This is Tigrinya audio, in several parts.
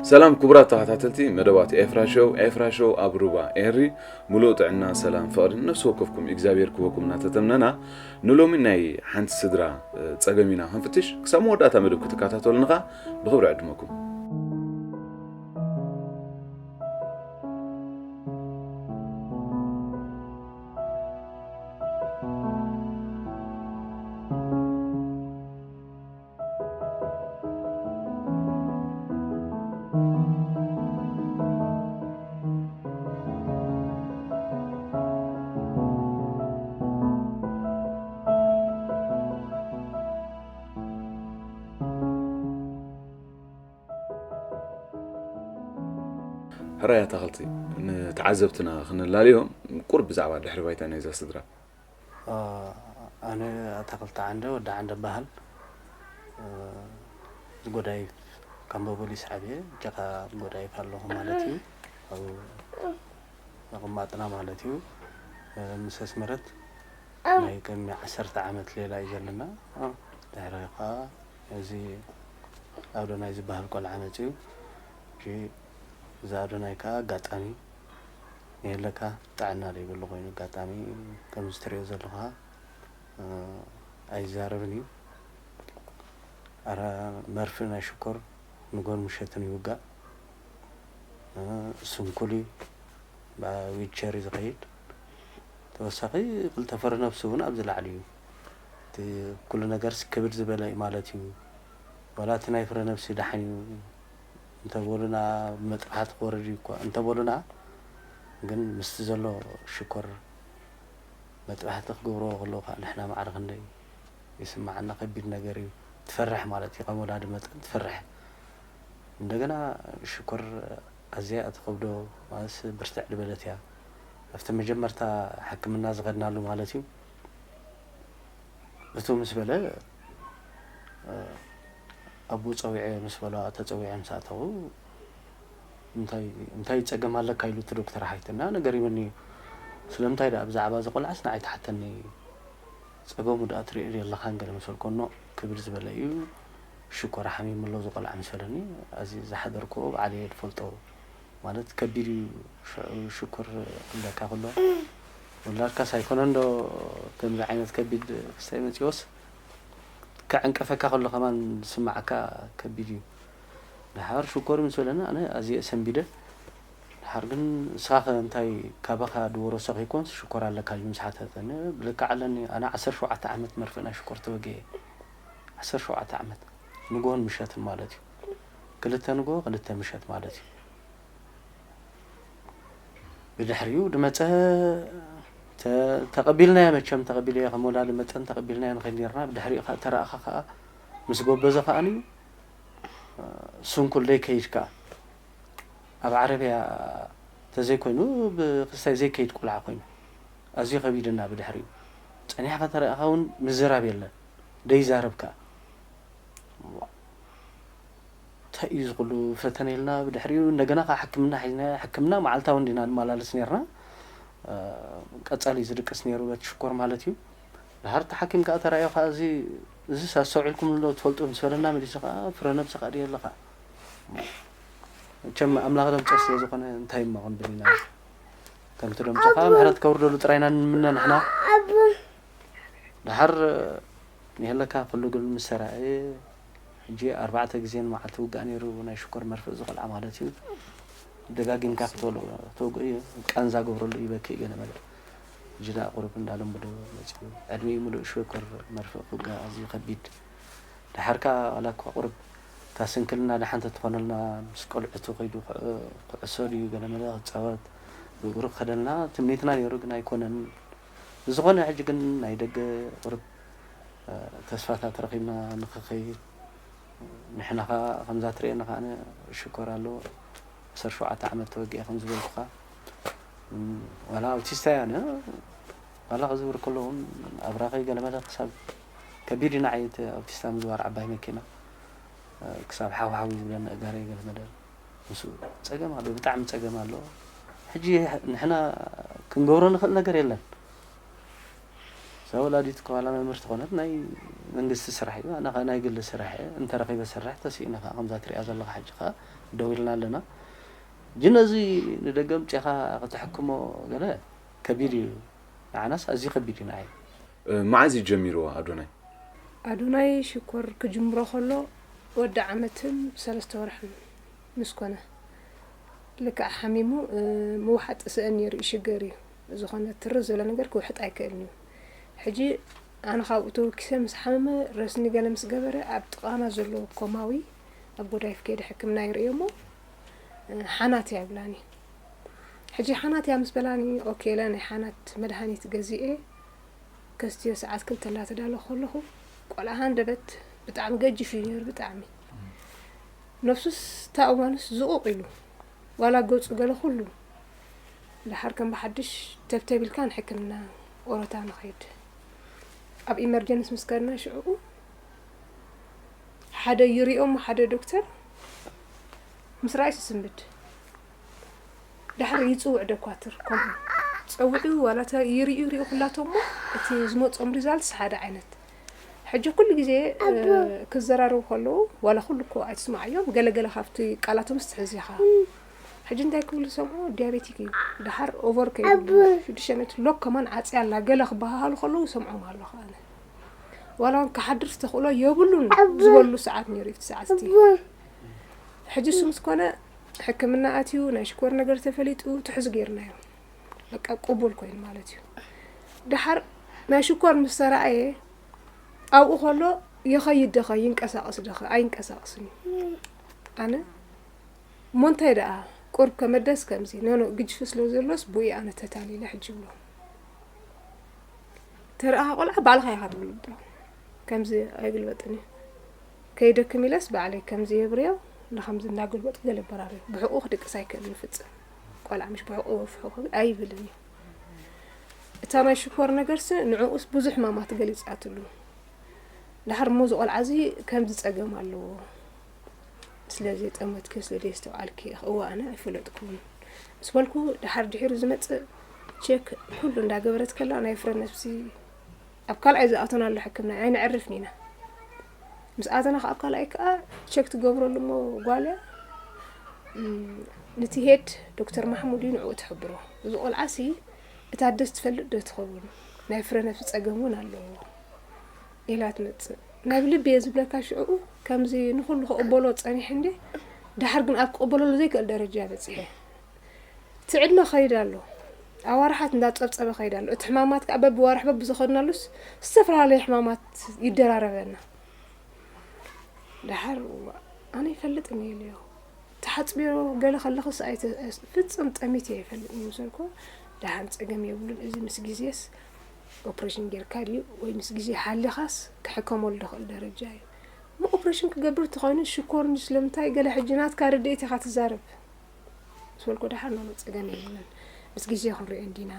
ሰላም ክቡራት ተኸታተልቲ መደባት ኤፍራ ሾው። ኤፍራ ሾው ኣብ ሩባ ኤሪ ምሉእ ጥዕና፣ ሰላም፣ ፍቕሪ ነፍሲ ወከፍኩም እግዚኣብሔር ክህበኩም እናተተምነና፣ ንሎሚ ናይ ሓንቲ ስድራ፣ እ፣ ጸገም ኢና ክንፍትሽ። ክሳብ መወዳእታ መደብ ክትከታተሉና ከኣ ብኽብሪ ዕድመኩም። ሕራይ ኣታኽልቲ፣ ንተዓዘብትና ክነላልዮም ቁሩብ ብዛዕባ ድሕሪ ባይታ ናይዛ ስድራ። አ፣ ኣነ ኣታኽልቲ ዓንደ፣ ወዲ ዓንደ በሃል። እ፣ እዚ ጎዳይፍ ካምቦ ፖሊስ ዓብየ፣ ጀኻ ጎዳይፍ ኣለኹ ማለት እዩ። ኣብኡ ተቐማጥና ማለት እዩ። እ፣ ምስ ኣስመረት ናይ ቅድሚ ዓሰርተ ዓመት ሌላ እዩ ዘለና። እ፣ ድሕሪ ኸዓ እዚ ኣዶናይ ዝበሃል ቆልዓ መፅዩ። እሺ፣ እዚ ኣዶናይ ከዓ ኣጋጣሚ የለካ ጥዕና ዘይብሉ ኮይኑ፣ ኣጋጣሚ ከምዚ ትሪኦ ዘለኻ፣ እ፣ ኣይዛረብን እዩ። ኣረ መርፍእ ናይ ሽኮር ንጎን ምሸትን ይውጋእ። እ፣ ስንኩል እዩ። ብዊልቸር እዩ ዝኸይድ። ተወሳኺ ክልተ ፍረ ነብሲ እውን ኣብዚ ላዕሊ እዩ። እቲ ኩሉ ነገርስ ክብድ ዝበለ እዩ ማለት እዩ። ዋላ እቲ ናይ ፍረ ነብሲ ደሓን እዩ እንተበሉና፣ መጥባሕቲ ክወርድ እዩ እኳ እንተበሉና፣ ግን ምስቲ ዘሎ ሽኮር መጥባሕቲ ክገብርዎ ከለዉ ከዓ ንሕና ማዕረ ክንደይ ይስምዓና፣ ከቢድ ነገር እዩ። ትፈርሕ ማለት እዩ፣ ከም ወላዲ መጠን ትፈርሕ። እንደገና ሽኮር ኣዝያ እያ ትኸብዶ፣ ማለትስ ብርትዕ ዝበለት እያ። ኣብቲ መጀመርታ ሕክምና ዝኸድናሉ ማለት እዩ። እቱ ምስ በለ፣ እ፣ ኣቦ ጸዊዐ ምስ በሎ፣ ተጸዊዐ ምስ ኣተዉ፣ "እንታይ፣ እንታይ ጸገም ኣለካ?" ኢሉ እቲ ዶክተር ሓይትና ነገር ይብኒ እዩ። "ስለምንታይ ደኣ ብዛዕባ እዚ ቆልዓስ ንዓይ ትሓተኒ? ጸገሙ ደኣ ትርእዮ ዶ ኣለኻን?" ገለ ምስ በልኮ፣ "ኖእ፣ ክብድ ዝበለ እዩ፣ ሽኮር ሓሚሙ ኣሎ እዚ ቆልዓ" ምስ በለኒ፣ ኣዚ ዝሓደርክዎ ባዕለየ ዝፈልጦ ማለት ከቢድ እዩ። ሽዑ ሽኮር ክብለካ ከሎ፣ ውላድካስ ኣይኮነን ዶ ከምዚ ዓይነት ከቢድ ክስታይ መጺኦስ ከዕንቀፈካ ከሎ ከማን ዝስምዓካ ከቢድ እዩ። ደሓር ሽኮር ምስ በለና ኣነ ኣዝየ ሰንቢደ። ደሓር ግን ንስኻ ኸ እንታይ ካባኻ ዝወረሶ ከይኮንስ ሽኮር ኣለካ እዩ ምስ ሓተተኒ፣ ብልክዕ ኣለኒ። ኣነ ዓሰርተ ሸውዓተ ዓመት መርፍእ ናይ ሽኮር ተወጊኤ። ዓሰርተ ሸውዓተ ዓመት ንግሆን ምሸትን ማለት እዩ። ክልተ ንግሆ ክልተ ምሸት ማለት እዩ። ብድሕሪኡ ድመጸ ተ-፣ ተቐቢልናዮ፣ መቸም ተቐቢለዮ፣ ከም ወላዲ መጠን ተቐቢልናዮ ንኸይድ ኔርና። ብድሕሪኡ ኸኣ ተረኣኻ ኸኣ ምስ ጎበዘ ኸኣኒ ስንኩል ደይከይድ ከኣ ኣብ ዓረብያ ተዘይኮይኑ ብክስታይ ዘይከይድ ቆልዓ ኮይኑ ኣዝዩ ከቢድና። ብድሕሪኡ ጸኒሕካ ተረኣኻ እውን ምዝራብ የለን፣ ደይዛረብ ከኣ። እንታይ እዩ እዚ ኩሉ ፈተነ ኢልና ብድሕሪኡ እንደገና ከዓ ሕክምና ሒዝና፣ ሕክምና መዓልታዊ እንዲና ንመላለስ ነርና። እ፣ ቀጻሊ ዝድቅስ ነይሩ በቲ ሽኮር ማለት እዩ። ድሓር ተሓኪም ከዓ ተራእዮ ከዓ እዚ፣ እዚስ ኣስተውዒልኩም ዶ ትፈልጡ ምስ በለና መሊሱ ከዓ ፍረ ነብሲ ከዓ ድየ ኣለኻ። መቸም ኣምላኽ ደምጾ ስለ ዝኾነ እንታይ እሞ ክንብል ኢና። ከምቲ ደምጾ ከዓ ምሕረት ከውርደሉ ጥራይና ንምነ ንሕና። ድሓር ንሄለካ ኩሉ ግን ምስ ሰራኤ ሕጂ ኣርባዕተ ግዜ ንመዓልቲ ውጋእ ነይሩ ናይ ሽኮር መርፍእ ዝቆልዓ ማለት እዩ። ደጋጊምካ ክትበልዖ ተወግኦ እዩ። ቃንዛ ገብረሉ ይበኪ ገለ መለ። ሕጂ ደኣ ቁሩብ እንዳለምዶ መጺኡ። ዕድሚኡ ምሉእ ሽኮር መርፍእ ክውጋእ ኣዝዩ ከቢድ። ደሓር ከኣ ዋላ እኳ ቁሩብ እታ ስንክልና ደሓን ተትኾነልና ምስ ቆልዕቱ ከይዱ ክዕ-፣ ኩዕሶ ድዩ ገለ መለ ክጻወት ብእግሩ ክኸደልና ትምኒትና ነይሩ፣ ግን ኣይኮነን። ብዝኾነ ሕጂ ግን ናይ ደገ ቁሩብ፣ እ፣ ተስፋታት ረኺብና ንኽኸይድ፣ ንሕና ኸኣ ከምዛ ትርእየና ኸኣ ኣነ ሽኮር ኣሎ፣ ዓሰርተ ሸውዓተ ዓመት ተወጊአ ከም ዝበልኩኻ፣ እም፣ ዋላ ኣውቲስታ እያ ኣነ፣ ዋላ ክዝውር ከሎ እውን ኣብራኸይ ገለመለ ክሳብ ከቢድ እዩ ንዓይ እቲ ኣውቲስታ ምዝዋር ዓባይ መኪና፣ እ፣ ክሳብ ሓውሓው ይብለኒ ኣእጋረይ ገለመለ። ምስኡ ጸገም ኣሎ፣ ብጣዕሚ ጸገም ኣሎ። ሕጂ ንሕና ክንገብሮ ንኽእል ነገር የለን። እዛ ወላዲት ከዋላ መምህርቲ ኮነት ናይ መንግስቲ ስራሕ እዩ። ኣነ ኸኣ ናይ ግሊ ስራሕ እየ። እንተረኺበ ሰርሕ፣ ተስኢነ ኸኣ ከምዛ ትሪኣ ዘለኻ ሕጂ ኸኣ ደው ኢልና ኣለና። ግን እዚ ንደገ ኣምጺኻ ከተሕክሞ ገለ ከቢድ እዩ። ንዓናስ ኣዝዩ ከቢድ እዩ ንዓይ። እ፣ መዓዝ እዩ ጀሚርዎ ኣዶናይ? ኣዶናይ ሽኮር ክጅምሮ ከሎ ወዲ ዓመትን ሰለስተ ወርሕን ምስ ኮነ ልክዕ ሓሚሙ፣ እ፣ ምውሓጥ ስእን ነይሩ፣ ይሽገር እዩ። ዝኾነ ትርር ዝበለ ነገር ክውሕጥ ኣይክእልን እዩ። ሕጂ ኣነ ካብኡ ተወኪሰ ምስ ሓመመ፣ ረስኒ ገለ ምስ ገበረ፣ ኣብ ጥቓና ዘሎ ኮማዊ ኣብ ጎዳይፍ ከይደ ሕክምና ይርእዮ እሞ፣ እ፣ ሓናት እያ ይብላኒ። ሕጂ ሓናት እያ ምስ በላኒ፣ ኦኬ ኢለ ናይ ሓናት መድሃኒት ገዚኤ ከስትዮ ሰዓት ክልተ እንዳተዳለኹ ከለኹ፣ ቆልዓ ሃንደበት ብጣዕሚ ገጂፍ እዩ ነይሩ፣ ብጣዕሚ። ነብሱስ እታ እዋንስ ዝቑቕ ኢሉ፣ ዋላ ገጹ ገለ ኩሉ። ደሓር ከም ብሓድሽ ተብተብ ኢልካ ንሕክምና ኦሮታ ንኸይድ። ኣብ ኢመርጀንስ ምስ ከድና ሽዕኡ ሓደ ይሪኦ እሞ ሓደ ዶክተር ምስ ረኣይስ ይስንብድ። ደሓር ይጽውዕ ደኳትር ከምኡ ጸውዑ ዋላ እተ ይርእዩ ይርእዩ ኩላቶም እሞ እቲ ዝመጾም ሪዛልትስ ሓደ ዓይነት። ሕጂ ኩሉ ግዜ፣ እ፣ ክዘራረቡ ከለዉ ዋላ ኩሉ እኮ ኣይትስማዓዮም፣ ገለገለ ካብቲ ቃላቶም ስትሕዝ ኢኻ። ሕጂ እንታይ ክብሉ ዝሰምዑ ዲያቤቲክ እዩ። ደሓር ኦቨር ከይብሉ ሽዱሽተ ሚእቲ ሎክ ከማን ዓጽያ ኣላ ገለ ክበሃሃሉ ከለዉ ይሰምዖም ኣለኹ ኣነ። ዋላ እውን ክሓድር ዝተኽእሎ የብሉን ዝበሉ ሰዓት ነይሩ እቲ ሰዓት እቲ። ሕጂ እሱ ምስ ኮነ ሕክምና ኣትዩ ናይ ሽኮር ነገር ተፈሊጡ ትሕዝ ጌርናዮ። በቃ ቅቡል ኮይኑ ማለት እዩ። ደሓር ናይ ሽኮር ምስ ተረኣየ ኣብኡ ከሎ ይኸይድ ደኸ ይንቀሳቐስ ደኸ ኣይንቀሳቐስን እዩ። ኣነ እሞ እንታይ ደኣ ቁርብ ከመደስ ከምዚ ኖኖ ግጅፊ ስለ ዘሎስ ብኡ ኣነ ተታሊለ ሕጂ ብሎ ተረኣኻ ቆልዓ ባዕልኻ ኢኻ ትግልብጦ። ከምዚ ኣይግልበጥን እዩ። ከይደክም ኢለስ ባዕለይ ከምዚ የብርዮ ንከምዚ እንዳገልበጥኩ ገለ በራርዮ። ብሕቑ ክድቅስ ኣይክእልን ፍጽም። ቆልዓ ምሽ ብሕቑ ወፍሑ ክብል ኣይብልን እዩ። እታ ናይ ሽኮር ነገርሲ ንዕኡስ ብዙሕ ሕማማት ገሊጻትሉ። ደሓር እሞ እዚ ቆልዓ እዚ ከምዚ ጸገም ኣለዎ። ስለ ዘይጠመትኪ ስለ ዘይስተውዓልኪ እዋ ኣነ ኣይፈለጥኩን ምስ በልኩ ደሓር ድሒሩ ዝመጽእ ቸክ ኩሉ እንዳገበረት ከላ ናይ ፍረ ነብሲ ኣብ ካልኣይ ዝኣተናሉ ሕክምና ኣይነዕርፍን ኢና። ምስ ኣተና ከኣ ኣብ ካልኣይ ከኣ ቸክ ትገብረሉ እሞ ጓል እያ። እም፣ ነቲ ሄድ ዶክተር ማሕሙድ እዩ ንዕኡ ትሕብሮ። እዚ ቆልዓሲ እታ ኣደስ ትፈልጥ ዶ ትኸውን? ናይ ፍረ ነብሲ ጸገም እውን ኣለዎ ኢላ ትመጽእ። ናብ ልቢ እየ ዝብለካ ሽዕኡ ከምዚ ንኹሉ ክቕበሎ ጸኒሐ እንዴ፣ ደሓር ግን ኣብ ክቕበለሉ ዘይክእል ደረጃ በጺሐ። እቲ ዕድመ ኸይድ ኣሎ። ኣዋርሓት እንዳጸብጸበ ኸይድ ኣሎ። እቲ ሕማማት ከዓ በብዋርሕ በብዝኸድናሉስ ዝተፈላለየ ሕማማት ይደራረበና። ደሓር እዋ፣ ኣነ ይፈልጥን እየ ኢለዮ። ተሓጽብዮ ገለ ከለኽስ ኣይተ-፣ ፍጽም ጠሚት እየ ይፈልጥን እየ ምስ በልኩ፣ ደሓን ጸገም የብሉን። እዚ ምስ ግዜስ ኦፕሬሽን ጌርካ ድዩ ወይ ምስ ግዜ ሓሊኻስ ክሕከመሉ ዝኽእል ደረጃ እዩ። እሞ ኦፕሬሽን ክገብር እንተኾይኑ ሽኮርኒ ስለምንታይ ገለ ሕጂ ናትካ ርድኢት ኢኻ ትዛረብ? ምስ በልኩ ደሓር ኖኖ ጸገም የብሉን። ምስ ግዜ ክንሪኦ እንዲና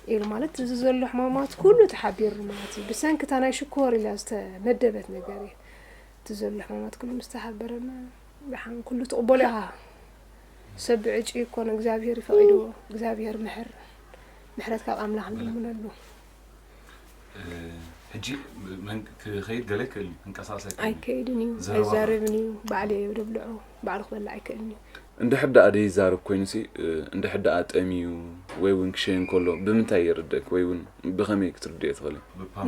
ኢሉ ማለት እዚ ዘሎ ሕማማት ኩሉ ተሓቢሩ ማለት እዩ። ብሰንኪ እታ ናይ ሽኮር ኢላ ዝተመደበት ነገር እዩ። እቲ ዘሎ ሕማማት ኩሉ ምስ ተሓበረና ደሓን ኩሉ ትቕበሎ ኢኻ። ሰብ ብዕጭ ይኮን እግዚኣብሔር ይፈቒድዎ። እግዚኣብሔር ምሕር ምሕረት ካብ ኣምላኽ ንልምነሉ። እ፣ ሕጂ መን ክኸይድ ገለ ይክእል እዩ፣ ክንቀሳቀስ ኣይክእል እዩ። ኣይከይድን እዩ ዘረባ ኣይዛረብን እዩ። ባዕሉ እየ ደብልዖ። ባዕሉ ክበልዕ ኣይክእልን እዩ። እንድሕር ደኣ ደይዛረብ ኮይኑሲ፣ እ፣ እንድሕር ደኣ ጠምዩ ወይ እውን ክሸይን ከሎ ብምንታይ የርደክ ወይ እውን ብኸመይ ክትርድዮ ትኽእል?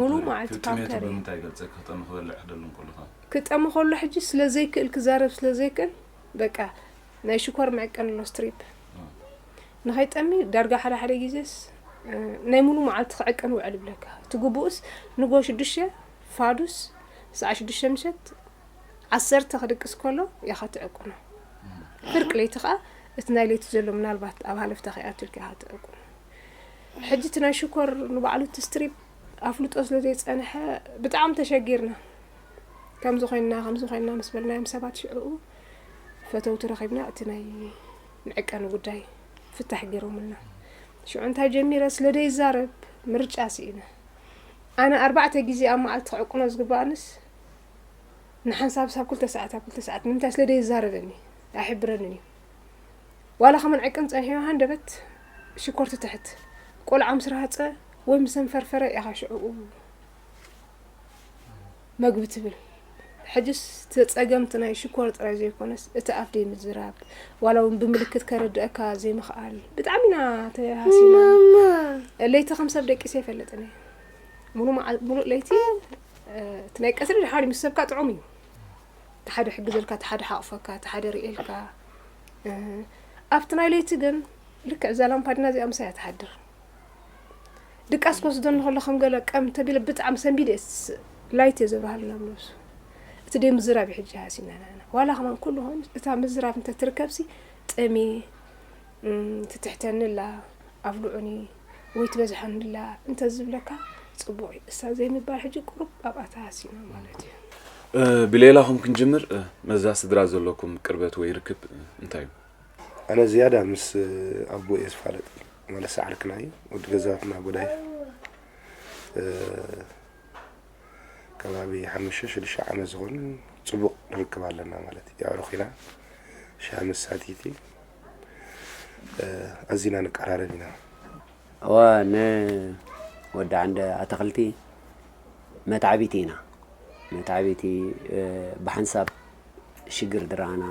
ሙሉ መዓልቲ ፓምፐር እዩ። ብምንታይ ገልጸ ክጠሚ ክበልዕ ክደሉ እንከሎ ከ? ክጠሚ ከሎ ሕጂ ስለ ዘይክእል ክዛረብ ስለ ዘይክእል በቃ ናይ ሽኮር መዕቀን ኣሎ ስትሪፕ ንኸይጠሚ ዳርጋ ሓደ ሓደ ግዜስ እ፣ ናይ ሙሉ መዓልቲ ክዕቀን ውዕል ይብለካ። እቲ ግቡእስ ንጎ ሽዱሽተ ፋዱስ ሰዓ ሽዱሽተ ምሸት ዓሰርተ ክድቅስ ከሎ ኢኻ ትዕቅኖ። ፍርቂ ለይቲ ከዓ እቲ ናይ ለይቲ ዘሎ ምናልባት ኣብ ሃለፍታ ከይኣትልካ ኢኻ ትዕቅኖ። ሕጂ እቲ ናይ ሽኮር ንባዕሉ እቲ ስትሪፕ ኣፍልጦ ስለ ዘይፀንሐ ብጣዕሚ ተሸጊርና። ከምዚ ኮይንና ከምዚ ኮይንና ምስ በልናዮም ሰባት ሽዕኡ ፈተውቲ ረኺብና እቲ ናይ መዕቀኒ ጉዳይ ፍታሕ ገይሮምልና። ሽዑ እንታይ ጀሚረ ስለ ደይዛረብ ምርጫ ስኢነ። ኣነ ኣርባዕተ ግዜ ኣብ መዓልቲ ክዕቅኖ ዝግባኣንስ ንሓንሳብ ሳብ ክልተ ሰዓት ኣብ ክልተ ሰዓት ንምንታይ ስለ ደይዛረበኒ ኣይሕብረንን እዩ። ዋላ ከመን ዕቅን ጸኒሕዮ ሃንደበት ሽኮር ትትሕት ቆልዓ ምስ ረሃጸ ወይ ምስ ኣንፈርፈረ ኢኻ ሽዕኡ መግቢ ትብል። ሕጅስ እቲ ጸገም እቲ ናይ ሽኮር ጥራይ ዘይኮነስ፣ እቲ ኣፍ ዘይምዝራብ፣ ዋላ እውን ብምልክት ከረድአካ ዘይምኽኣል፣ ብጣዕሚ ኢና ተሃሲና። ለይቲ ከም ሰብ ደቂሰ ኣይፈልጥን እየ። ሙሉእ መዓ-፣ ሙሉእ ለይቲ፣ እ፣ እቲ ናይ ቀትሪ ድሓር ምስ ሰብካ ጥዑም እዩ። እቲ ሓደ ሕግዘልካ፣ እቲ ሓደ ሓቕፈካ፣ እቲ ሓደ ርእየልካ። እ፣ ኣብቲ ናይ ለይቲ ግን ልክዕ እዛ ላምፓዲና እዚኣ ምሳይ እያ ትሓድር። ድቃስ ክወስደኒ ከሎ ከም ገለ ቀም ተቢለ ብጣዕሚ ሰንቢደ እየ ስ-፣ ላይት እየ ዘብርሃሉ ናብ ነብሱ። እቲ ደይ ምዝራብ እዩ ሕጂ ሃሲና ንዓና። ዋላ ከማን ኩሉ ኾይኑ እታ ምዝራብ እንተ ትርከብሲ ጠምየ፣ እም፣ ትትሕተኒ ኣላ፣ ኣብልዑኒ ወይ ትበዝሐኒ ኣላ እንተ ዝብለካ ጽቡቕ እዩ። እሳ ዘይምባል ሕጂ ቁሩብ ኣብኣ ተሃሲና ማለት እዩ። እ፣ ብሌላኹም ክንጅምር፣ እ፣ መዛ ስድራ ዘለኩም ቅርበት ወይ ርክብ፣ እ፣ እንታይ እዩ? ኣነ ዝያዳ ምስ ኣቦ እየ ዝፋለጥ። ማለት ሰዓርክና እዩ፣ ወዲ ገዛትና ጎዳይ። እ፣ ከባቢ ሓሙሽተ ሽዱሽተ ዓመት ዝኾን ጽቡቕ ንርክብ ኣለና ማለት እዩ። የዕሩኽ ኢና፣ ሻሂ መሳቲቲ፣ እ፣ ኣዚና ንቀራረብ ኢና። እወ፣ ንወዲ ዓንደ ኣትኽልቲ መትዓቢቲ ኢና። መትዓቢቲ፣ እ፣ ብሓንሳብ ሽግር ዝረኣና፣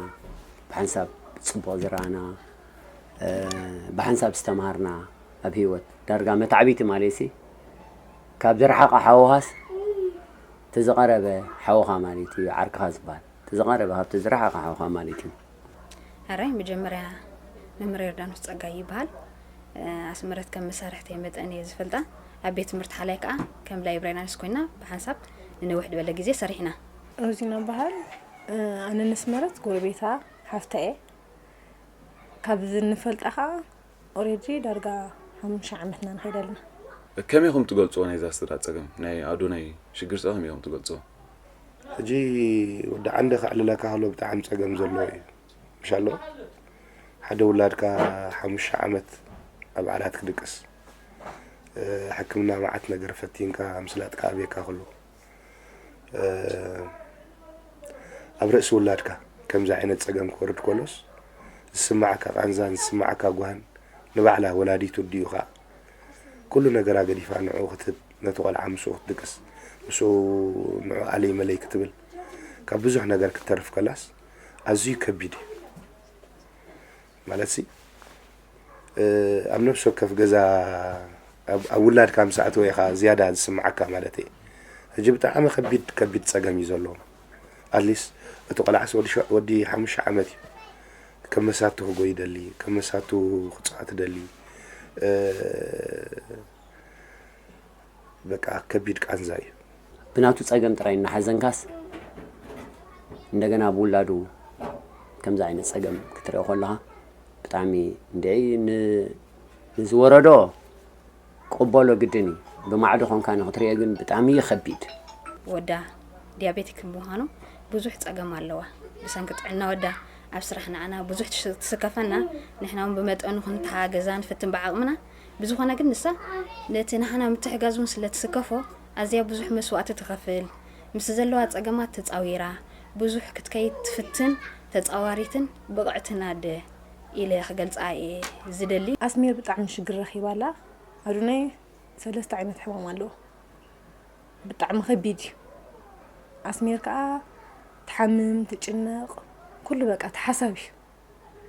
ብሓንሳብ ጽቡቕ ዝረኣና፣ እ፣ ብሓንሳብ ዝተምሃርና ኣብ ህይወት። ዳርጋ መትዓቢቲ ማለትሲ ካብ ዝረሓቐ ሓውኻስ እቲ ዝቐረበ ሓውኻ ማለት እዩ፣ ዓርክኻ ዝበሃል። እቲ ዝቐረበ ካብቲ ዝረሓቐ ሓውኻ ማለት እዩ። ሕራይ መጀመርያ መምህር ዮርዳኖስ ጸጋይ ይበሃል። እ፣ ኣስመረት ከም መሳርሕተይ መጠን እየ ዝፈልጣ። ኣብ ቤት ትምህርቲ ሓላይ ከኣ ከም ላይብረሪያንስ ኮይና ብሓንሳብ ንነዊሕ ዝበለ ግዜ ሰሪሕና። ሮዚና በሃል። እ፣ ኣነ ነስመረት ጎረቤታ ሓፍታ እየ። ካብ ዝንፈልጣ ከኣ ኦሬዲ ዳርጋ ሓሙሽተ ዓመትና ንኸይድ ኣለና። ከመይ ኢኹም ትገልጽዎ ናይዛ ስድራ ጸገም? ናይ ኣዶናይ ሽግር ጸ ከመይ ኢኹም ትገልጽዎ? ሕጂ ወዲ ዓንደ ከዕልለካ ከሎ ብጣዕሚ ጸገም ዘለዎ እዩ። ምሽ ኣሎ? ሓደ ውላድካ ሓሙሽተ ዓመት ኣብ ዓራት ክድቅስ፣ እ፣ ሕክምና መዓት ነገር ፈቲንካ ምስላጥካ ኣብየካ ከሎ፣ እ፣ ኣብ ርእሲ ውላድካ ከምዚ ዓይነት ጸገም ክወርድ ከሎስ ዝስማዓካ ቃንዛን ዝስማዓካ ጓህን ንባዕላ ወላዲቱ ኣዲኡ ከኣ ኩሉ ነገራ ገዲፋ ንዕኡ ክትህብ፣ ነቲ ቆልዓ ምስኡ ክትድቅስ፣ ምስኡ ንዑ ኣለይ መለይ ክትብል፣ ካብ ብዙሕ ነገር ክትተርፍ ከላስ ኣዝዩ ከቢድ እዩ። ማለትሲ፣ እ፣ ኣብ ነፍሲ ወከፍ ገዛ ኣብ፣ ኣብ ውላድካ ምስ ኣተወ ኢኻ ዝያዳ ዝስምዓካ ማለት እየ። ሕጂ ብጣዕሚ ከቢድ፣ ከቢድ ጸገም እዩ ዘለዎም። ኣትሊስት እቲ ቆልዓስ ወዲ ሸ-፣ ወዲ ሓሙሽተ ዓመት እዩ። ከም መሳቱ ክጎይ ይደሊ፣ ከም መሳቱ ክጻወት ይደሊ። እ፣ በቃ ከቢድ ቃንዛ እዩ። ብናቱ ጸገም ጥራይ እናሓዘንካስ፣ እንደገና ብውላዱ ከምዚ ዓይነት ጸገም ክትሪኦ ከለኻ፣ ብጣዕሚ እንድዒ ን-፣ ንዝወረዶ ቅበሎ ግድን እዩ። ብማዕዶ ኾንካ ንኽትሪኦ ግን ብጣዕሚ እዩ ከቢድ። ወዳ ዲያቤቲክ ብምዃኑ ብዙሕ ጸገም ኣለዋ። ብሰንኪ ጥዕና ወዳ ኣብ ስራሕ ንዓና ብዙሕ ትሽ-፣ ትስከፈና፣ ንሕና እውን ብመጠኑ ክንተሓገዛ ንፍትን ብዓቕምና። ብዝኾነ ግን ንሳ ነቲ ንሕና ምትሕጋዝ እውን ስለ ትስከፎ ኣዝያ ብዙሕ መስዋእቲ ትኸፍል። ምስ ዘለዋ ጸገማት ተጻዊራ፣ ብዙሕ ክትከይድ ትፍትን፣ ተጻዋሪትን ብቕዕትን ኣደ ኢለ ክገልጻ እየ ዝደሊ። ኣስሜር ብጣዕሚ ሽግር ረኺባ ኣላ። ኣዱናይ ሰለስተ ዓይነት ሕማም ኣለዎ። ብጣዕሚ ከቢድ እዩ። ኣስሜር ከኣ ትሓምም፣ ትጭነቕ፣ ኩሉ በቃ እቲ ሓሳብ እዩ።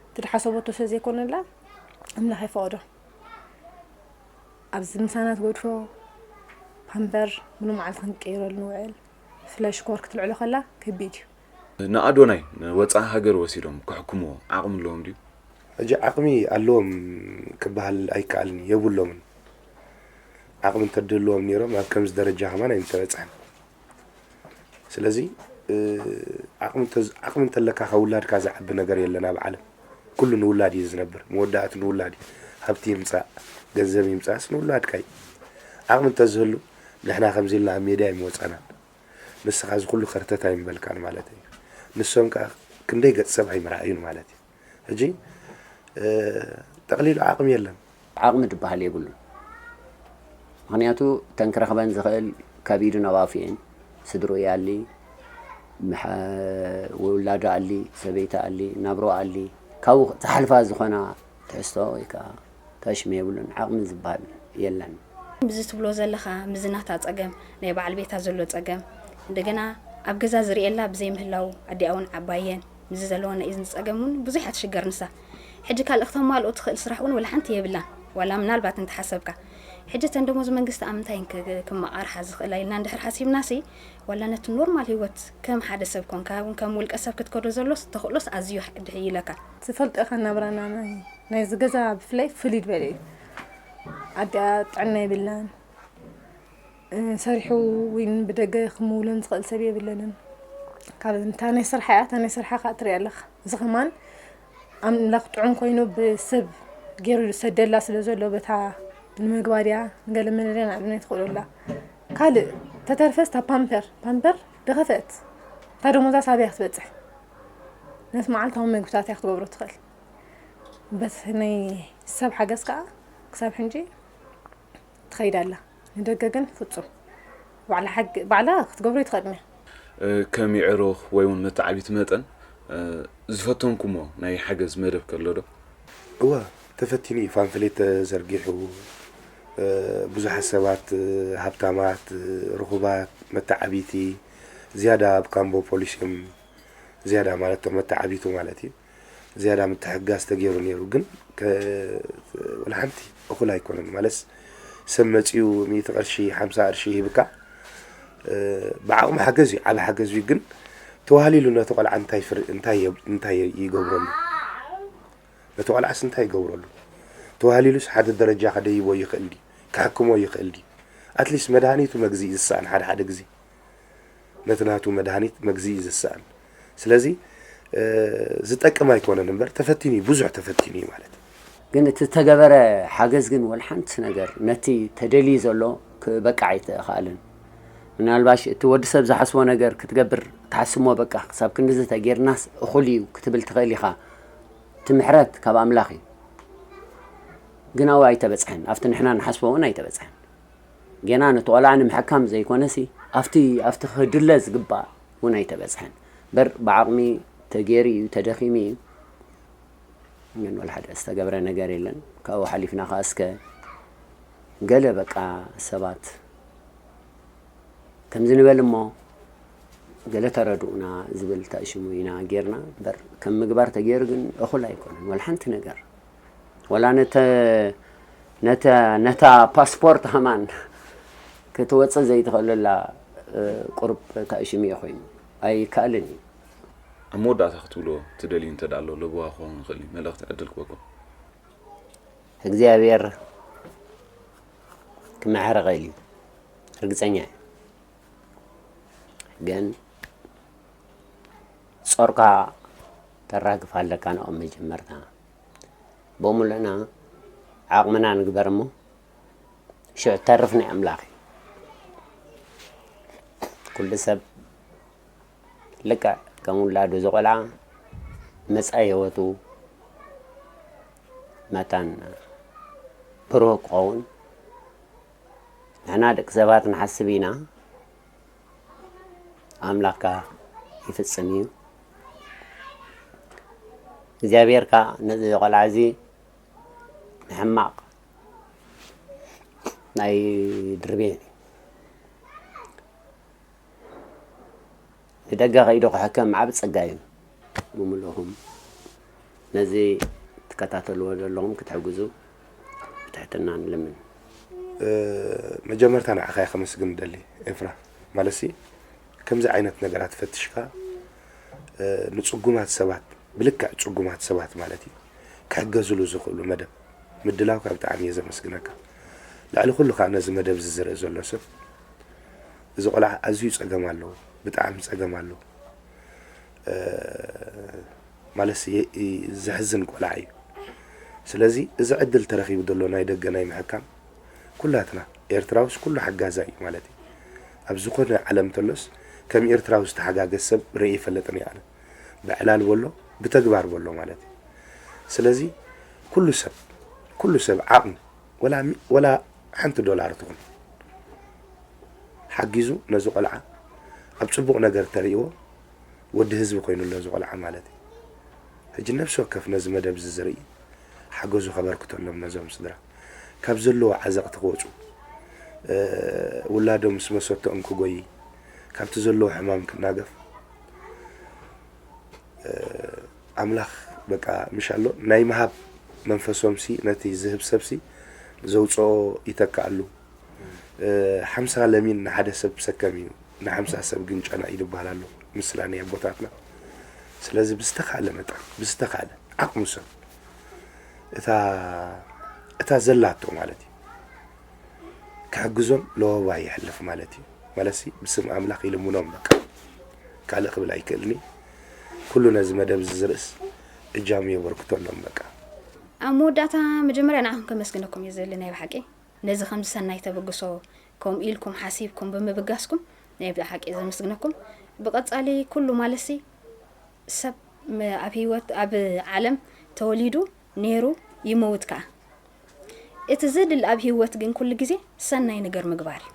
እቲ ድሓሰበቶ ስለ ዘይኮነላ ኣምላኽ ኣይፈቐዶ። ኣብዚ ምሳና ትገድፎ ፓምፐር ሙሉ መዓልቲ ክንቀይረሉ ንውዕል። ፍለሽ ኮር ክትልዕሎ ከላ ከቢድ እዩ። ንኣዶናይ ንወጻኢ ሃገር ወሲዶም ክሕክምዎ ዓቕሚ ኣለዎም ድዩ? ሕጂ ዓቕሚ ኣለዎም ክበሃል ኣይከኣልን እዩ፣ የብሎምን። ዓቕሚ እንተድህልዎም ነይሮም ኣብ ከምዚ ደረጃ ከማን ኣይምተበጽሐን። ስለዚ፣ እ፣ ዓቕሚ እንተ-፣ ዓቕሚ እንተለካ ካብ ውላድካ ዝዓቢ ነገር የለን ኣብ ዓለም። ኩሉ ንውላድ እዩ ዝነብር፣ መወዳእቱ ንውላድ እዩ። ሃብቲ ይምጻእ፣ ገንዘብ ይምጻእስ ንውላድካ እዩ። ዓቕሚ እንተዝህሉ ንሕና ከምዚ ኢልና ኣብ ሜድያ ኣይምወጻናን። ንስኻ እዚ ኩሉ ከርተት ኣይምበልካን ማለት እዩ። ንሶም ከኣ ክንደይ ገጽ ሰብ ኣይምረኣዩን ማለት እዩ። ሕጂ፣ እ፣ ጠቕሊሉ ዓቕሚ የለን። ዓቕሚ ዝበሃል የብሉን። ምኽንያቱ እተን ክረኽበን ዝኽእል ካብ ኢዱ ናብ ኣፉ እየን። ስድርኡ ይኣሊ፣ ምሓ-፣ ውላዱ ኣሊ፣ ሰበይቲ ኣሊ፣ ናብርኡ ኣሊ። ካብኡ ዝሓልፋ ዝኾና ትሕዝቶ ወይ ከኣ ተሽመ የብሉን። ዓቕሚ ዝበሃል የለን። እዚ ትብሎ ዘለኻ፣ ምስዚ ናታ ጸገም፣ ናይ በዓል ቤታ ዘሎ ጸገም፣ እንደገና ኣብ ገዛ ዝርእየላ ብዘይምህላው ኣዲኣ እውን ዓባየን ምስዚ ዘለወን ናይ እዝኒ ጸገም እውን ብዙሕ እያ ትሽገር ንሳ። ሕጂ ካልእ ክተማልኦ ትኽእል ስራሕ እውን ወላ ሓንቲ የብላን። ዋላ ምናልባት እንተሓሰብካ ሕጂ እተን ደሞዝ መንግስቲ ኣብ ምንታይ ክመቓርሓ ዝኽእላ ኢልና እንድሕር ሓሲብናሲ ዋላ ነቲ ኖርማል ህይወት ከም ሓደ ሰብ ኮንካ እውን ከም ውልቀ ሰብ ክትከዶ ዘሎስ ተኽእሎስ ኣዝዩ ድሕይ ኢለካ። ትፈልጦ ኢኻ ናብራና ናይ ናይዚ ገዛ ብፍላይ ፍልይ ዝበለ እዩ። ኣዲኣ ጥዕና የብላን። ሰሪሑ እውን ብደገ ክምውለን ዝኽእል ሰብ የብለንን። ካብ እታ ናይ ስርሓ እያ፣ እታ ናይ ስርሓ ከዓ ትሪኣ ኣለኻ። እዚ ከማን ኣምላኽ ጥዑም ኮይኑ ብሰብ ገይሩ ዝሰደላ ስለ ዘሎ በታ ንምግባር እያ ንገለ መለለያ ንዓለም ናይ ትኽእሉላ። ካልእ ተተርፈስ እታ ፓምፐር ፓምፐር ድኸፈት እታ ደሞዛ ሳብያ ክትበፅሕ ነቲ መዓልታዊ መግብታት እያ ክትገብሮ ትኽእል። በቲ ናይ ሰብ ሓገዝ ከዓ ክሳብ ሕንጂ ትኸይድ ኣላ። ንደገ ግን ፍጹም ባዕላ ሓግ ባዕላ ክትገብሮ ኣይትኽእልን እያ። እ፣ ከም የዕሩኽ ወይ እውን መተዓቢቲ መጠን፣ እ፣ ዝፈተንኩሞ ናይ ሓገዝ መደብ ከሎ ዶ? እወ፣ ተፈቲኑ እዩ። ፓምፍሌት ተዘርጊሑ፣ እ፣ ብዙሓት ሰባት፣ እ፣ ሃብታማት፣ እ፣ ርኹባት፣ መተዓቢቲ ዝያዳ ኣብ ካምቦ ፖሊስ እዮም ዝያዳ ማለት እቶም መተዓቢቱ ማለት እዩ። ዝያዳ ምትሕግጋዝ ተገይሩ ነይሩ። ግን ከ-፣ ወላ ሓንቲ እኹል ኣይኮነን። ማለትስ ሰብ መጺኡ ሚእቲ ቅርሺ፣ ሓምሳ ቅርሺ ይህብካ። እ፣ ብዓቕሚ ሓገዝ እዩ፣ ዓቢ ሓገዝ እዩ። ግን ተዋህሊሉ ነቲ ቆልዓ እንታይ ፍር-፣ እንታይ የ-፣ እንታይ ይገብረሉ? ነቲ ቆልዓስ እንታይ ይገብረሉ? ተዋህሊሉስ ሓደ ደረጃ ከደይቦ ይኽእል ድዩ? ክሕክሞ ይኽእል ድዩ? ኣትሊስት መድሃኒቱ መግዝኢ ዝሰኣን ሓደ ሓደ ግዜ። ነቲ ናቱ መድሃኒት መግዝኢ ዝሰኣን። ስለዚ፣ እ፣ ዝጠቅም ኣይኮነን እምበር ተፈቲኑ እዩ፣ ብዙሕ ተፈቲኑ እዩ ማለት እዩ። ግን እቲ ዝተገበረ ሓገዝ ግን ወላ ሓንቲ ነገር ነቲ ተደልዩ ዘሎ ክበቅዕ ኣይተኻእለን። ምናልባሽ እቲ ወዲ ሰብ ዝሓስቦ ነገር ክትገብር ትሓስሞ በቃ ክሳብ ክንድዚ ተጌርናስ እኹል እዩ ክትብል ትኽእል ኢኻ። እቲ ምሕረት ካብ ኣምላኽ እዩ። ግን ኣብኡ ኣይተበጽሐን። ኣብቲ ንሕና ንሓስቦ እውን ኣይተበጽሐን። ጌና ነቲ ቆልዓ ንምሕካም ዘይኮነሲ ኣብቲ ኣብቲ ክድለ ዝግባእ እውን ኣይተበጽሐን። በር ብዓቕሚ ተገይሩ እዩ፣ ተደኺሙ እዩ። ግን ወላ ሓደ ዝተገብረ ነገር የለን። ካብኡ ሓሊፍና ከኣ እስከ ገለ በቃ ሰባት ከምዚ ንበል እሞ ገለ ተረድኡና ዝብል ተእሽሙ ኢና ጌርና። በር ከም ምግባር ተገይሩ ግን እኹል ኣይኮነን ወላ ሓንቲ ነገር። ወላ ነተ-፣ ነተ-፣ ነታ ፓስፖርት ከማን ክትወጽእ ዘይትኽእለላ፣ እ፣ ቁሩብ ተእሽሙ እዩ ኮይኑ። ኣይከኣልን እዩ። ኣብ መወዳእታ ክትብልዎ ትደልዩ እንተ ደኣ ኣሎ፣ ለበዋ ክኸውን ይኽእል እዩ፣ መልእኽቲ ዕድል ክበኩም። እግዚኣብሔር ክምሕር ይኽእል እዩ፣ ርግጸኛ እየ። ግን ጾርካ ተራግፍ ኣለካ ንኦም መጀመርታ። ብምሉእና ዓቕምና ንግበር እሞ፣ ሽዑ ተርፍ ናይ ኣምላኽ እዩ። ኩሉ ሰብ ልክዕ ከም ውላዱ ዝቖልዓ መጻኢ ህይወቱ መታን ብሩህ ክኸውን ንሕና ደቂ ሰባት ንሓስብ ኢና። ኣምላኽ ከኣ ይፍጽም እዩ። እግዚኣብሔር ከኣ ነዚ ቆልዓ እዚ ንሕማቕ ኣይድርብዮን እዩ። ንደገ ከይዱ ክሕከም ዓቢ ጸጋ እዩ። ብምልእኹም ነዚ ትከታተልዎ ዘለኹም ክትሕግዙ ብትሕትና ንልምን። እ፣ መጀመርታ ንዓኻ እየ ከመስግን እደሊ ኤፍራ። ማለትሲ ከምዚ ዓይነት ነገራት ፈትሽካ፣ እ፣ ንጽጉማት ሰባት፣ ብልክዕ ጽጉማት ሰባት ማለት እዩ፣ ክሕገዝሉ ዝኽእሉ መደብ ምድላውካ ብጣዕሚ እየ ዘመስግነካ። ልዕሊ ኩሉ ከኣ ነዚ መደብ እዚ ዝርኢ ዘሎ ሰብ፣ እዚ ቆልዓ ኣዝዩ ጸገም ኣለዎ፣ ብጣዕሚ ጸገም ኣለዎ። እ፣ ማለትሲ የ-፣ ይ-፣ ዘሕዝን ቆልዓ እዩ። ስለዚ እዚ ዕድል ተረኺቡ ዘሎ ናይ ደገ ናይ ምሕካም ኩላትና ኤርትራውስ ኩሉ ሓጋዛይ እዩ ማለት እዩ። ኣብ ዝኾነ ዓለም ተሎስ ከም ኤርትራዊ ዝተሓጋገዝ ሰብ ርእየ ይፈልጥን እየ ኣነ። ብዕላል በሎ ብተግባር በሎ ማለት እዩ። ስለዚ ኩሉ ሰብ ኩሉ ሰብ ዓቕሚ ወላ ሚ-፣ ወላ ሓንቲ ዶላር ትኹን ሓጊዙ ነዚ ቆልዓ ኣብ ጽቡቕ ነገር ተርእይዎ ወዲ ህዝቢ ኮይኑ ኣሎ እዚ ቆልዓ ማለት እዩ። ሕጂ ነፍሲ ወከፍ ነዚ መደብ እዚ ዝርኢ ሓገዙ ከበርክተሎም ነዞም ስድራ ካብ ዘለዎ ዓዘቕቲ ክወጹ፣ እ፣ ውላዶም ምስ መሰተኦም ክጎይ፣ ካብቲ ዘለዎ ሕማም ክናገፍ ኣምላኽ በቃ ምሽ ኣሎ። ናይ ምሃብ መንፈሶምሲ ነቲ ዝህብ ሰብሲ ዘውፅኦ ይተክኣሉ። ሓምሳ ለሚን ንሓደ ሰብ ሰከም እዩ፣ ንሓምሳ ሰብ ግን ጨና እዩ ዝበሃል ኣሎ ምስላ ናይ ኣቦታትና። ስለዚ ብዝተኻለ መጠን ብዝተኻለ ዓቕሙ ሰብ እታ እታ ዘላቶ ማለት እዩ ክሕግዞም ለወባ ይሕልፍ ማለት እዩ። ማለትሲ ብስም ኣምላኽ ይልምኖም በቃ። ካልእ ክብል ኣይክእልን እዩ። ኩሉ ነዚ መደብ እዚ ዝርእስ እጃሙ የበርክተሎም በቃ። ኣብ መወዳእታ መጀመርያ ንዓኹም ከመስግነኩም እየ ዝደሊ ናይ ብሓቂ ነዚ ከምዚ ሰናይ ተበግሶ ከምኡ ኢልኩም ሓሲብኩም ብምብጋስኩም ናይ ብሓቂ ዘመስግነኩም። ብቐጻሊ ኩሉ ማለትሲ ሰብ ኣብ ህይወት ኣብ ዓለም ተወሊዱ ነይሩ ይመውት ከኣ። እቲ ዘድሊ ኣብ ህይወት ግን ኩሉ ግዜ ሰናይ ነገር ምግባር እዩ።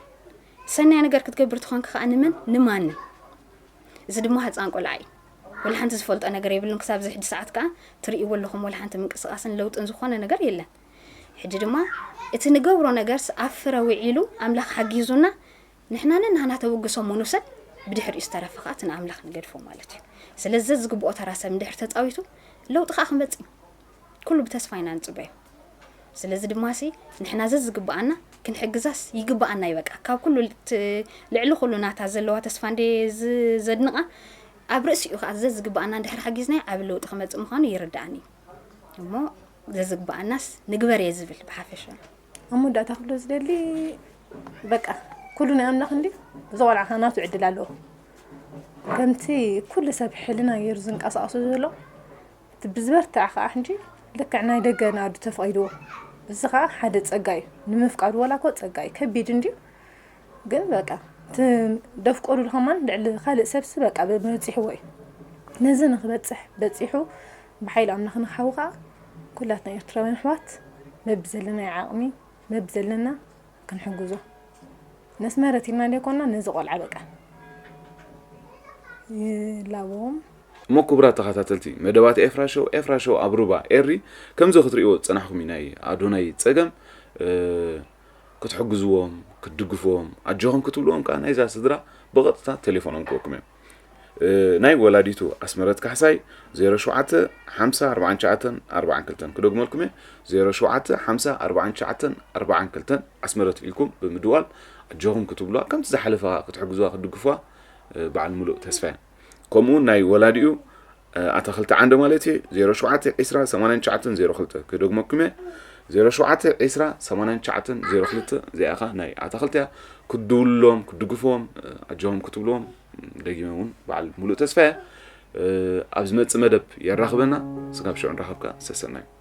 ሰናይ ነገር ክትገብር ትኾንክ ከኣ ንመን ንማንን። እዚ ድማ ህፃን ቆልዓ እዩ። ወላ ሓንቲ ዝፈልጦ ነገር የብሉን ክሳብ እዚ ሕጂ ሰዓት ከኣ ትርእይዎ ኣለኹም ወላ ሓንቲ ምንቅስቃስን ለውጥን ዝኾነ ነገር የለን። ሕጂ ድማ እቲ ንገብሮ ነገርስ ኣብ ፍረ ውዒሉ ኣምላኽ ሓጊዙና ንሕና ነናህና ተበግሶ ምንውሰድ ብድሕሪኡ ዝተረፈ ከኣ እቲ ንኣምላኽ ንገድፎ ማለት እዩ። ስለዚ ዘዝግብኦ ተራ ሰብ እንድሕር ተፃዊቱ ለውጢ ከኣ ክመፅእ እዩ። ኩሉ ብተስፋ ኢና ንፅበዮ። ስለዚ ድማ ሲ ንሕና ዘዝግብኣና ክንሕግዛስ ይግብኣና እዩ በቃ ካብ ኩሉ ልዕሊ ኩሉ ናታ ዘለዋ ተስፋ እንደ ዘድንቓ ኣብ ርእሲኡ ከዓ ዘዝግብኣና እንድሕር ሓጊዝናዮ ዓብ ለውጢ ክመፅእ ምዃኑ ይርድኣኒ እዩ እሞ ዘዝግብኣናስ ንግበር እየ ዝብል ብሓፈሻ ኣብ መወዳእታ ክብሎ ዝደሊ በቃ ኩሉ ናይ ኣምላኽ እንዲ እዚ ቆልዓ ከዓ ናቱ ዕድል ኣለዎ ከምቲ ኩሉ ሰብ ሕልና ገይሩ ዝንቀሳቀሱ ዘሎ እቲ ብዝበርትዕ ከዓ ሕጂ ልክዕ ናይ ደገ ንኣዱ ተፈቒድዎ እዚ ከዓ ሓደ ፀጋ እዩ ንምፍቃዱ ዋላ እኮ ፀጋ እዩ ከቢድ እንድዩ ግን በቃ እቲ ደፍቀዱሉ ከማን ልዕሊ ካልእ ሰብሲ በቃ በፂሕዎ እዩ ነዚ ንክበፅሕ በፂሑ ብሓይሊ ኣምላኽ ንክሓዊ ከዓ ኩላትና ኤርትራውያን ኣሕዋት በብዘለናዮ ዓቕሚ በብዘለና ክንሕግዞ ነስመረት ኢልና ዘይኮና ነዚ ቆልዓ በቃ ይላዎም እሞ ክቡራት ተኸታተልቲ መደባት ኤፍራ ሾው ኤፍራ ሾው ኣብ ሩባ ኤሪ ከምዚ ክትርእይዎ ዝጸናሕኩም እዩ ናይ ኣዶናይ ጸገም ክትሕግዝዎም ክትድግፍዎም ኣጆኹም ክትብልዎም ከዓ ናይዛ ስድራ ብቐጥታ ቴሌፎኖም ክወኩም እዮም ናይ ወላዲቱ ኣስመረት ካሕሳይ ዜሮ ሸውዓተ ሓምሳ ኣርባዓን ትሽዓተን ኣርባዓን ክልተን ክደግመልኩም እየ ዜሮ ሸውዓተ ሓምሳ ኣርባዓን ትሽዓተን ኣርባዓን ክልተን ኣስመረት ኢልኩም ብምድዋል ኣጆኹም ክትብሉዋ ከምቲ ዝሓለፈ ክትሕግዙዋ ክትድግፉዋ በዓል ሙሉእ ተስፋ እየ ከምኡ እውን ናይ ወላዲኡ ኣታኽልቲ ዓንደ ማለት እዩ ዜሮ ሸውዓተ ዒስራ ሰማንያን ትሽዓተን ዜሮ ክልተ ክደግመኩም እየ ዜሮ ሸውዓተ ዒስራ ሰማንያን ትሽዓተን ዜሮ ክልተ እዚኣ ኸ ናይ ኣታኽልቲ እያ ክትድውልሎም ክትድግፍዎም ኣጆኹም ክትብልዎም ደጊመ እውን በዓል ሙሉእ ተስፋ እየ ኣብ ዝመፅእ መደብ የራኽበና ስጋብ ሽዑ ንራኸብካ ሰሰናዩ